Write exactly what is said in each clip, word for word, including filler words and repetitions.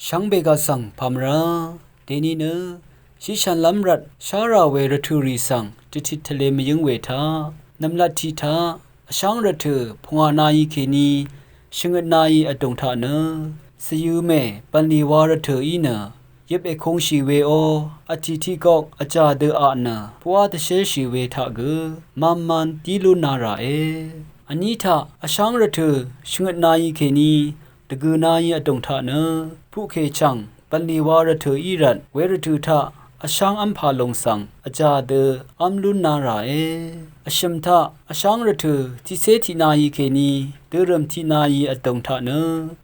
Shvngbe gvsvng pàmvrá, dèní nø shíshv̀nlv́m rvt shárà we rvtø̀ rì svng dvtit tvlē mvyǿng we taq, nv̀mlat tiq taq vsháng rvtø̀ pungwà nàí kèní shvngøt nàí vdùng taq nø, svyu mè bv̀nlì wa rvtø̀ í nø yøp èkungshì we ó, vtì tiq gok vjà dø aq nø puqwá dvshérshì we taq gø mv̄nmv̄n dí lún na ràe. Vní taq vsháng rvtø̀ shvngøt nàí kèní dvgø̀ nàí vdùng taq nø, puqkè chv̀ng bv̀nlì wa rvtø̀ í rvt we rvtø̀ taq vsháng v́mpà lùng svng vjà dø v́m lún na ràe. Vshø̀m taq vsháng rvtø̀ tiqcé tiq nàí kèní dørø̀m tiq nàí vdùng taq nø,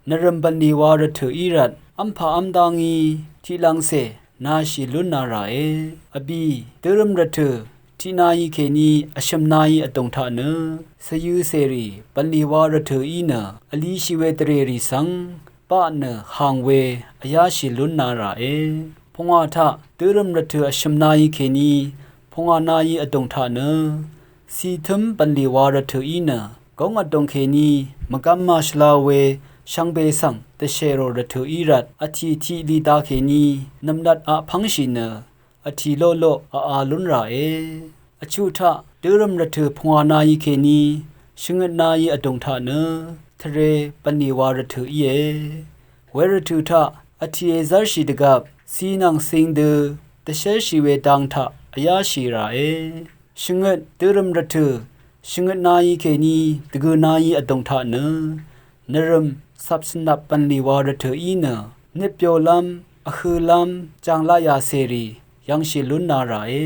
nvrø̀m bv̀nlì wa rvtø̀ í rvt v́mpà v́m dá ngí tiqlv̄ngcè nàshì lún na ràe. Vbì, dørø̀m rvtø̀ tiq nàí kèní vshø̀m nàí vdùng taq nø, svyu cèrì bv̀nlì wa rvtø̀ í nø vlishì we dvrèrì svng baq nø hàng we vyáshì lún na ràe. Pungwà taq dørø̀m rvtø̀ vshø̀m nàí kèní pungwà nàí vdùng taq nø, cìtǿm bv̀nlì wa rvtø̀ í nø góng vdùng kèní mvgvm màshvla we shvngbe svng dvshèrò rvtø̀ í rvt vtì tiq lì da kèní nv̀mlat aq pv́ngshì nø vtì loqloq v̄ā lún ràe. Vchuq taq dørø̀m rvtø̀ pungwà nàí kèní shvngøt nàí vdùng taq nø, tvre bv̀nlì wa rvtø̀ íe. We rvtø̀ taq vtì èzv́rshì dvgvp ci nvng cing dø dvshérshì we dang taq vyáshì ràe. Shvngøt dørø̀m rvtø̀ shvngøt nàí kèní dvgø̀ nàí vdùng taq nø, nvrø̀m cvp cvnvp bv̀nlì wa rvtø̀ í nø, nøtbyolv́m, vhø̄lv́m, jànglaqyà cèrì yv̄ngshì lún na ràe.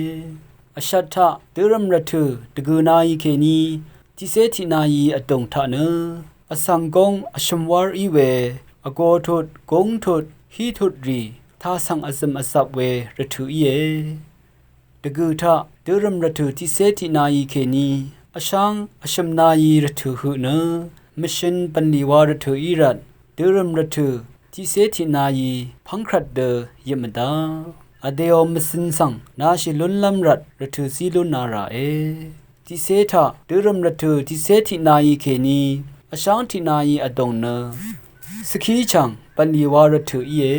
Vshvt taq dørø̀m rvtø̀ dvgø̀ nàí kèní tiqcé tiq nàí vdùng taq nø, vsvng góng vshø̀m wár í we vgō tut, gúng tut, hí tut rì tasv̀ng vzø̀m vzvp we rvtø̀ íe. Dvgø̀ taq dørø̀m rvtø̀ tiqcé tiq nàí kèní vsháng vshø̀m nàí rvtø̀ høq nø, mvshøn bv̀nlì wa rvtø̀ í rvt dørø̀m rvtø̀ tiqcé tiq nàí pv́ngkrvt dø yøp mvdá. Vdèò mvcø̄n svng nàshì lúnlv́m rvt rvtø̀ zí lún na ràe. Tiqcé taq dørø̀m rvtø̀ tiqcé tiq nàí kèní vsháng tiq nàí vdùng nø, svkí chv̀ng bv̀nlì wa rvtø̀ íe.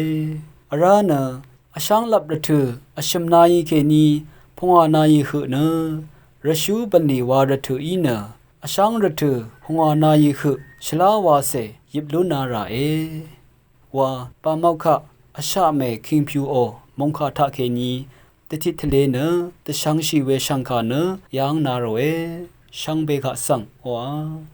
Vrá nø vsháng lap rvtø̀ vshø̀m nàí kèní pungwà nàí høq nø, rvshú bv̀nlì wa rvtø̀ í nø, vsháng rvtø̀ pungwà nàí høq shvlá wacè yøp lún na ràe. Wa, bàmvk kaq vshaq mè kingpyuò mòngkà taqkèní dvtit tvlē nø dvshvngshì we shv̀ngkà nø yv́ng na ròe. Shvngbe kaq svng wa.